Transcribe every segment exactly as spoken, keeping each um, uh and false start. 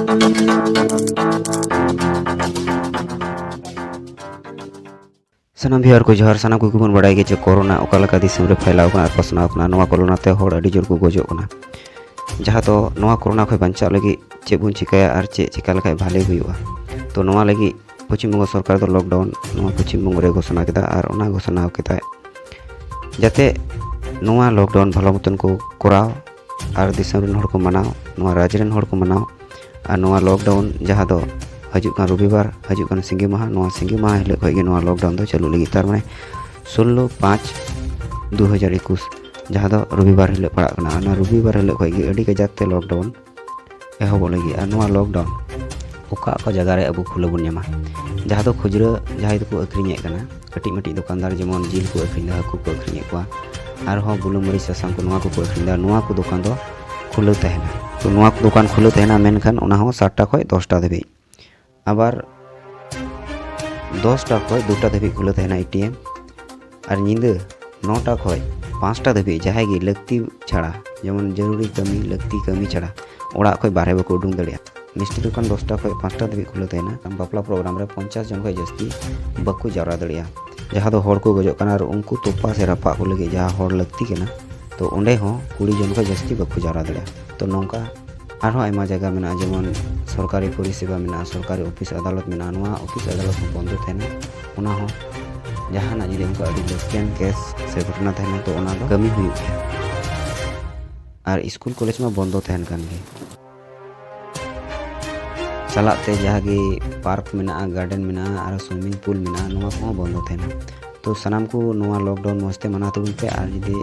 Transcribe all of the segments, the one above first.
ᱥᱟᱱᱟᱢ viewer ᱠᱚ ᱡᱚᱦᱟᱨ᱾ ᱥᱟᱱᱟᱢ ᱠᱚᱜᱮ ᱵᱚᱱ ᱵᱟᱲᱟᱭ ᱜᱮᱭᱟ ᱡᱮ ᱠᱳᱨᱳᱱᱟ ᱚᱠᱟ ᱞᱮᱠᱟ ᱫᱤᱥᱚᱢ ᱨᱮ ᱯᱷᱟᱭᱞᱟᱣ ᱠᱟᱱᱟ ᱟᱨ ᱯᱟᱥᱱᱟᱣ ᱠᱟᱱᱟ᱾ ᱱᱚᱣᱟ ᱠᱳᱨᱳᱱᱟ ᱛᱮ ᱦᱚᱲ ᱟᱹᱰᱤ ᱡᱳᱨ ᱠᱚ ᱜᱚᱡᱚᱜ ᱠᱟᱱᱟ᱾ ᱡᱟᱦᱟᱸ ᱫᱚ ᱱᱚᱣᱟ ᱠᱳᱨᱳᱱᱟ ᱠᱷᱚᱱ ᱵᱟᱧᱪᱟᱜ ᱞᱟᱹᱜᱤᱫ ᱪᱮᱫ ᱵᱚᱱ ᱪᱤᱠᱟᱹᱭᱟ ᱟᱨ ᱪᱮᱫ ᱪᱤᱠᱟ ᱞᱮᱠᱷᱟᱱ ᱵᱷᱟᱞᱮ ᱦᱩᱭᱩᱜᱼᱟ? ᱛᱚ ᱱᱚᱣᱟ ᱞᱟᱹᱜᱤᱫ ᱯᱚᱪᱷᱤᱢ ᱵᱚᱝᱜᱚ ᱥᱚᱨᱠᱟᱨ ᱫᱚ lockdown ᱱᱚᱣᱟ ᱯᱚᱪᱷᱤᱢ ᱵᱚᱝᱜᱚ ᱨᱮ ᱜᱷᱳᱥᱚᱱᱟ ᱠᱮᱫᱟ ᱟᱨ ᱚᱱᱟ ᱜᱷᱳᱥᱚᱱᱟ ᱠᱮᱫᱟᱭ ᱡᱟᱛᱮ ᱱᱚᱣᱟ lockdown ᱵᱷᱟᱞᱚ ᱢᱚᱛᱚᱱ ᱠᱚ ᱠᱚᱨᱟᱣ ᱟᱨ ᱫᱤᱥᱚᱢ ᱨᱮᱱ ᱦᱚᱲ ᱠᱚ ᱢᱟᱱᱟᱣ, ᱱᱚᱣᱟ ᱨᱟᱡᱽ ᱨᱮᱱ ᱦᱚᱲ ᱠᱚ ᱢᱟᱱᱟᱣ᱾ ᱟᱨ ᱱᱚᱣᱟ lockdown ᱡᱟᱦᱟᱸ ᱫᱚ ᱦᱤᱡᱩᱜ ᱠᱟᱱ ᱨᱚᱵᱤᱵᱟᱨ, ᱦᱤᱡᱩᱜ ᱠᱟᱱ ᱥᱤᱸᱜᱤ ᱢᱟᱦᱟ, ᱱᱚᱣᱟ ᱥᱤᱸᱜᱤ ᱢᱟᱦᱟ ᱦᱤᱞᱳᱜ ᱠᱷᱚᱱ ᱜᱮ ᱱᱚᱣᱟ lockdown ᱫᱚ ᱪᱟᱹᱞᱩ ᱞᱟᱹᱜᱤᱫ, ᱛᱟᱨ ᱢᱟᱱᱮ ᱥᱳᱞᱞᱳ ᱯᱟᱸᱪ ᱫᱩ ᱦᱟᱡᱟᱨ ᱮᱠᱩᱥ, ᱡᱟᱦᱟᱸ ᱫᱚ ᱨᱚᱵᱤᱵᱟᱨ ᱦᱤᱞᱳᱜ ᱯᱟᱲᱟᱜ ᱠᱟᱱᱟ᱾ ᱚᱱᱟ ᱨᱚᱵᱤᱵᱟᱨ ᱦᱤᱞᱳᱜ ᱠᱷᱚᱱ ᱜᱮ ᱟᱹᱰᱤ ᱠᱟᱡᱟᱠ ᱛᱮ lockdown ᱮᱦᱚᱵᱚᱜ ᱞᱟᱹᱜᱤᱫ᱾ ᱟᱨ ᱱᱚᱣᱟ lockdown ᱚᱠᱟ ᱚᱠᱟ ᱡᱟᱭᱜᱟ ᱨᱮ ᱟᱵᱚ ᱠᱷᱩᱞᱟᱹᱣ ᱵᱚᱱ ᱧᱟᱢᱟ? ᱡᱟᱦᱟᱸ ᱫᱚ ᱠᱷᱩᱪᱨᱟᱹ ᱡᱟᱦᱟᱸᱭ ᱫᱚᱠᱚ ᱟᱹᱠᱷᱨᱤᱧᱮᱫ ᱠᱟᱱᱟ, ᱠᱟᱹᱴᱤᱡ ᱢᱟᱹᱴᱤᱡ ᱫᱚᱠᱟᱱᱫᱟᱨ, ᱡᱮᱢᱚᱱ ᱡᱤᱞ ᱠᱚ ᱟᱹᱠᱷᱨᱤᱧ ᱮᱫᱟ, ᱦᱟᱹᱠᱩ ᱠᱚ ᱟᱹᱠᱷᱨᱤᱧᱮᱫ ᱠᱚᱣᱟ, ᱟᱨᱦᱚᱸ ᱵᱩᱞᱩᱝ ᱢᱟᱹᱨᱤᱪ ᱥᱟᱥᱟᱝ ᱠᱚ, ᱱᱚᱣᱟ ᱠᱚᱠᱚ ᱟᱹᱠᱷᱨᱤᱧ ᱮᱫᱟ, ᱱᱚᱣᱟ ᱠᱚ ᱫᱚᱠᱟᱱ ᱫᱚ ᱠᱷᱩᱞᱟᱹᱣ ᱛᱟᱦᱮᱱᱟ᱾ ᱛᱚ ᱱᱚᱣᱟ ᱠᱚ ᱫᱚᱠᱟᱱ ᱠᱷᱩᱞᱟᱹᱣ ᱛᱟᱦᱮᱱᱟ, ᱢᱮᱱᱠᱷᱟᱱ ᱚᱱᱟ ᱦᱚᱸ ᱥᱟᱛᱴᱟ ᱠᱷᱚᱱ ᱫᱚᱥᱴᱟ ᱫᱷᱟᱹᱵᱤᱡ᱾ ᱟᱵᱟᱨ ᱫᱚᱥᱴᱟ ᱠᱷᱚᱱ ᱫᱩᱴᱟ ᱫᱷᱟᱹᱵᱤᱡ ᱠᱷᱩᱞᱟᱹᱣ ᱛᱟᱦᱮᱱᱟ ᱮ ᱴᱤ ᱮᱢ᱾ ᱟᱨ ᱧᱤᱫᱟᱹ ᱱᱚᱴᱟ ᱠᱷᱚᱱ ᱯᱟᱸᱪᱴᱟ ᱫᱷᱟᱹᱵᱤᱡ ᱡᱟᱦᱟᱸᱭ ᱜᱮ ᱞᱟᱹᱠᱛᱤ ᱪᱷᱟᱲᱟ, ᱡᱮᱢᱚᱱ ᱡᱟᱹᱨᱩᱨᱤ ᱠᱟᱹᱢᱤ, ᱞᱟᱹᱠᱛᱤ ᱠᱟᱹᱢᱤ ᱪᱷᱟᱲᱟ ᱚᱲᱟᱜ ᱠᱷᱚᱱ ᱵᱟᱦᱨᱮ ᱵᱟᱠᱚ ᱩᱰᱩᱝ ᱫᱟᱲᱮᱭᱟᱜᱼᱟ᱾ ᱢᱤᱥᱴᱤ ᱫᱚᱠᱟᱱ ᱫᱚᱥᱴᱟ ᱠᱷᱚᱱ ᱯᱟᱸᱪᱴᱟ ᱫᱷᱟᱹᱵᱤᱡ ᱠᱷᱩᱞᱟᱹᱣ ᱛᱟᱦᱮᱱᱟ᱾ ᱵᱟᱯᱞᱟ program ᱨᱮ ᱯᱚᱧᱪᱟᱥ ᱡᱚᱱ ᱠᱷᱚᱱ ᱡᱟᱹᱥᱛᱤ ᱵᱟᱠᱚ ᱡᱟᱣᱨᱟ ᱫᱟᱲᱮᱭᱟᱜᱼᱟ᱾ ᱡᱟᱦᱟᱸ ᱫᱚ ᱦᱚᱲ ᱠᱚ ᱜᱚᱡᱚᱜ ᱠᱟᱱᱟ ᱟᱨ ᱩᱱᱠᱩ ᱛᱚᱯᱟ ᱥᱮ ᱨᱟᱯᱟᱜ ᱠᱚ ᱞᱟᱹᱜᱤᱫ ᱡᱟᱦᱟᱸ ᱦᱚᱲ ᱞᱟᱹᱠᱛᱤ ᱠᱟᱱᱟ, ᱛᱚ ᱚᱸᱰᱮ ᱦᱚᱸ ᱠᱩᱲᱤ ᱡᱚᱱ ᱠᱷᱚᱱ ᱡᱟᱹᱥᱛᱤ ᱵᱟᱠᱚ ᱡᱟᱣᱨᱟ ᱫᱟᱲᱮᱭᱟᱜᱼᱟ᱾ ᱛᱚ ᱱᱚᱝᱠᱟ ᱟᱨᱦᱚᱸ ᱟᱭᱢᱟ ᱡᱟᱭᱜᱟ ᱢᱮᱱᱟᱜᱼᱟ, ᱡᱮᱢᱚᱱ ᱥᱚᱨᱠᱟᱨᱤ ᱯᱚᱨᱤᱥᱮᱵᱟ ᱢᱮᱱᱟᱜᱼᱟ, ᱥᱚᱨᱠᱟᱨᱤ ᱚᱯᱷᱤᱥ ᱟᱫᱟᱞᱚᱛ ᱢᱮᱱᱟᱜᱼᱟ, ᱱᱚᱣᱟ ᱚᱯᱷᱤᱥ ᱟᱫᱟᱞᱚᱛ ᱦᱚᱸ ᱵᱚᱱᱫᱚ ᱛᱟᱦᱮᱱᱟ᱾ ᱚᱱᱟ ᱦᱚᱸ ᱡᱟᱦᱟᱱᱟᱜ ᱡᱩᱫᱤ ᱚᱱᱠᱟ ᱟᱹᱰᱤ ᱞᱟᱹᱠᱛᱤᱭᱟᱱ ᱠᱮᱥ ᱥᱮ ᱜᱷᱚᱴᱚᱱᱟ ᱛᱟᱦᱮᱱᱟ, ᱛᱚ ᱚᱱᱟ ᱫᱚ ᱠᱟᱹᱢᱤ ᱦᱩᱭᱩᱜ ᱜᱮᱭᱟ᱾ ᱟᱨ ᱥᱠᱩᱞ ᱠᱚᱞᱮᱡᱽ ᱢᱟ ᱵᱚᱱᱫᱚ ᱛᱟᱦᱮᱱ ᱠᱟᱱ ᱜᱮ᱾ ᱪᱟᱞᱟᱜ ᱛᱮ ᱡᱟᱦᱟᱸ ᱜᱮ ᱯᱟᱨᱠ ᱢᱮᱱᱟᱜᱼᱟ, ᱜᱟᱨᱰᱮᱱ ᱢᱮᱱᱟᱜᱼᱟ, ᱟᱨ ᱥᱩᱭᱢᱤᱝ ᱯᱩᱞ ᱢᱮᱱᱟᱜᱼᱟ, ᱱᱚᱣᱟ ᱠᱚᱦᱚᱸ ᱵᱚᱱᱫᱚ ᱛᱟᱦᱮᱱᱟ᱾ ᱛᱚ ᱥᱟᱱᱟᱢ ᱠᱚ ᱱᱚᱣᱟ lockdown ᱢᱚᱡᱽ ᱛᱮ ᱢᱟᱱᱟᱣ ᱛᱟᱵᱚᱱ ᱯᱮ᱾ ᱟᱨ ᱡᱩᱫᱤ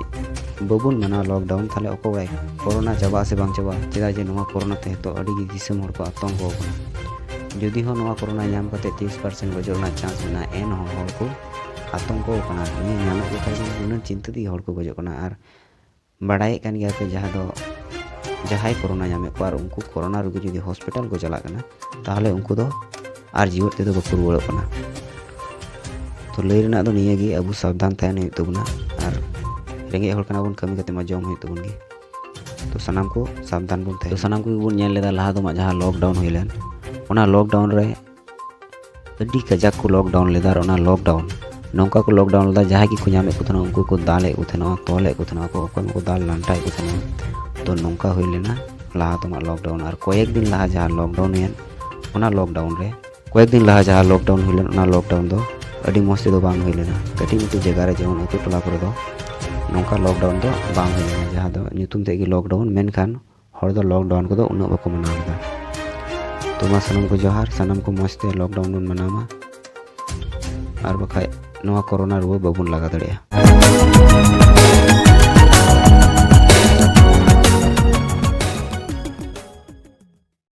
ᱵᱟᱵᱚᱱ ᱢᱟᱱᱟᱣᱟ lockdown, ᱛᱟᱦᱚᱞᱮ ᱚᱠᱚᱭ ᱵᱟᱲᱟᱭ ᱠᱳᱨᱳᱱᱟ ᱪᱟᱵᱟᱜ ᱟᱥᱮ ᱵᱟᱝ ᱪᱟᱵᱟᱜᱼᱟ? ᱪᱮᱫᱟᱜ ᱡᱮ ᱱᱚᱣᱟ ᱠᱳᱨᱳᱱᱟ ᱛᱮ ᱱᱤᱛᱚᱜ ᱟᱹᱰᱤ ᱜᱮ ᱫᱤᱥᱚᱢ ᱦᱚᱲ ᱠᱚ ᱟᱛᱚᱝᱠᱚ ᱠᱟᱱᱟ᱾ ᱡᱩᱫᱤ ᱦᱚᱸ ᱱᱚᱣᱟ ᱠᱳᱨᱳᱱᱟ ᱧᱟᱢ ᱠᱟᱛᱮ ᱛᱤᱨᱤᱥ percent ᱜᱚᱡᱚᱜ ᱨᱮᱱᱟᱜ chance ᱢᱮᱱᱟᱜᱼᱟ, ᱮᱱᱦᱚᱸ ᱦᱚᱲ ᱠᱚ ᱟᱛᱚᱝᱠᱚ ᱠᱟᱱᱟ᱾ ᱱᱤᱭᱟᱹ ᱧᱟᱢᱮᱫ ᱠᱚ ᱠᱷᱟᱡ ᱜᱮ ᱱᱩᱱᱟᱹᱜ ᱪᱤᱱᱛᱟᱹ ᱛᱮᱜᱮ ᱦᱚᱲ ᱠᱚ ᱜᱚᱡᱚᱜ ᱠᱟᱱᱟ᱾ ᱟᱨ ᱵᱟᱲᱟᱭᱮᱫ ᱠᱟᱱ ᱜᱮᱭᱟ ᱯᱮ, ᱡᱟᱦᱟᱸ ᱫᱚ ᱡᱟᱦᱟᱸᱭ ᱠᱳᱨᱳᱱᱟ ᱧᱟᱢᱮᱫ ᱠᱚᱣᱟ ᱟᱨ ᱩᱱᱠᱩ ᱠᱳᱨᱳᱱᱟ ᱨᱩᱜᱤ ᱡᱩᱫᱤ ᱦᱚᱥᱯᱤᱴᱟᱞ ᱠᱚ ᱪᱟᱞᱟᱜ ᱠᱟᱱᱟ, ᱛᱟᱦᱚᱞᱮ ᱩᱱᱠᱩ ᱫᱚ ᱟᱨ ᱡᱤᱣᱮᱫ ᱛᱮᱫᱚ ᱵᱟᱠᱚ ᱨᱩᱣᱟᱹᱲᱚᱜ ᱠᱟᱱᱟ᱾ ᱛᱚ ᱞᱟᱹᱭ ᱨᱮᱱᱟᱜ ᱫᱚ ᱱᱤᱭᱟᱹ ᱜᱮ, ᱟᱵᱚ ᱥᱟᱵᱫᱷᱟᱱ ᱛᱟᱦᱮᱱ ᱦᱩᱭᱩᱜ ᱛᱟᱵᱚᱱᱟ᱾ ᱟᱨ ᱨᱮᱸᱜᱮᱡ ᱦᱚᱲ ᱠᱟᱱᱟ ᱵᱚᱱ, ᱠᱟᱹᱢᱤ ᱠᱟᱛᱮ ᱢᱟ ᱡᱚᱢ ᱦᱩᱭᱩᱜ ᱛᱟᱵᱚᱱ ᱜᱮ᱾ ᱛᱚ ᱥᱟᱱᱟᱢ ᱠᱚ ᱥᱟᱵᱫᱷᱟᱱ ᱵᱚᱱ ᱛᱟᱦᱮᱸ᱾ ᱛᱚ ᱥᱟᱱᱟᱢ ᱠᱚᱜᱮ ᱵᱚᱱ ᱧᱮᱞ ᱞᱮᱫᱟ ᱞᱟᱦᱟ ᱫᱚ ᱢᱟ ᱡᱟᱦᱟᱸ ᱞᱚᱠᱰᱟᱣᱩᱱ ᱦᱩᱭ ᱞᱮᱱ, ᱚᱱᱟ ᱞᱚᱠᱰᱟᱣᱩᱱ ᱨᱮ ᱟᱹᱰᱤ ᱠᱟᱡᱟᱠ ᱠᱚ ᱞᱚᱠᱰᱟᱣᱩᱱ ᱞᱮᱫᱟ᱾ ᱟᱨ ᱚᱱᱟ ᱞᱚᱠᱰᱟᱣᱩᱱ ᱱᱚᱝᱠᱟ ᱠᱚ ᱞᱚᱠᱰᱟᱣᱩᱱ ᱞᱮᱫᱟ, ᱡᱟᱦᱟᱸᱭ ᱜᱮᱠᱚ ᱧᱟᱢᱮᱫ ᱠᱚ ᱛᱟᱦᱮᱱᱟ ᱩᱱᱠᱩ ᱠᱚ ᱫᱟᱞᱮᱫ ᱠᱚ ᱛᱟᱦᱮᱱᱟ, ᱛᱚᱞᱮᱫ ᱠᱚ ᱛᱟᱦᱮᱱᱟ, ᱚᱠᱚᱭ ᱠᱚ ᱫᱟᱞ ᱞᱟᱱᱴᱟᱭᱮᱫ ᱠᱚ ᱛᱟᱦᱮᱱᱟ᱾ ᱛᱚ ᱱᱚᱝᱠᱟ ᱦᱩᱭ ᱞᱮᱱᱟ ᱞᱟᱦᱟ ᱫᱚ ᱢᱟ ᱞᱚᱠᱰᱟᱣᱩᱱ᱾ ᱟᱨ ᱠᱚᱭᱮᱠ ᱫᱤᱱ ᱞᱟᱦᱟ ᱡᱟᱦᱟᱸ ᱞᱚᱠᱰᱟᱣᱩᱱ ᱦᱩᱭᱮᱱ, ᱚᱱᱟ ᱞᱚᱠᱰᱟᱣᱩᱱ ᱨᱮ ᱠᱚᱭᱮᱠ ᱫᱤᱱ ᱞᱟᱦᱟ ᱡᱟᱦᱟᱸ ᱞᱚᱠᱰᱟᱣᱩᱱ ᱦᱩᱭ ᱞᱮᱱ, ᱚᱱᱟ ᱞᱚᱠᱰᱟᱣᱩᱱ ᱫᱚ ᱟᱹᱰᱤ ᱢᱚᱡᱽ ᱛᱮᱫᱚ ᱵᱟᱝ ᱦᱩᱭ ᱞᱮᱱᱟ᱾ ᱠᱟᱹᱴᱤᱡ ᱢᱟᱹᱴᱤᱡ ᱡᱟᱭᱜᱟ ᱨᱮ, ᱡᱮᱢᱚᱱ ᱟᱹᱛᱩ ᱴᱚᱞᱟ ᱠᱚᱨᱮ ᱫᱚ ᱱᱚᱝᱠᱟ ᱞᱚᱠᱰᱟᱣᱩᱱ ᱫᱚ ᱵᱟᱝ ᱦᱩᱭ ᱞᱮᱱᱟ, ᱡᱟᱦᱟᱸ ᱫᱚ ᱧᱩᱛᱩᱢ ᱛᱮᱫ ᱜᱮ ᱞᱚᱠᱰᱟᱣᱩᱱ, ᱢᱮᱱᱠᱷᱟᱱ ᱦᱚᱲ ᱫᱚ ᱞᱚᱠᱰᱟᱣᱩᱱ ᱠᱚᱫᱚ ᱩᱱᱟᱹᱜ ᱵᱟᱠᱚ ᱢᱟᱱᱟᱣ ᱞᱮᱫᱟ᱾ ᱛᱚ ᱢᱟ ᱥᱟᱱᱟᱢ ᱠᱚ ᱡᱚᱦᱟᱨ, ᱥᱟᱱᱟᱢ ᱠᱚ ᱢᱚᱡᱽ ᱛᱮ ᱞᱚᱠᱰᱟᱣᱩᱱ ᱵᱚᱱ ᱢᱟᱱᱟᱣ ᱢᱟ, ᱟᱨ ᱵᱟᱠᱷᱟᱡ ᱱᱚᱣᱟ ᱠᱳᱨᱳᱱᱟ ᱨᱩᱣᱟᱹ ᱵᱟᱵᱚᱱ ᱞᱟᱜᱟ ᱫᱟᱲᱮᱭᱟᱜᱼᱟ᱾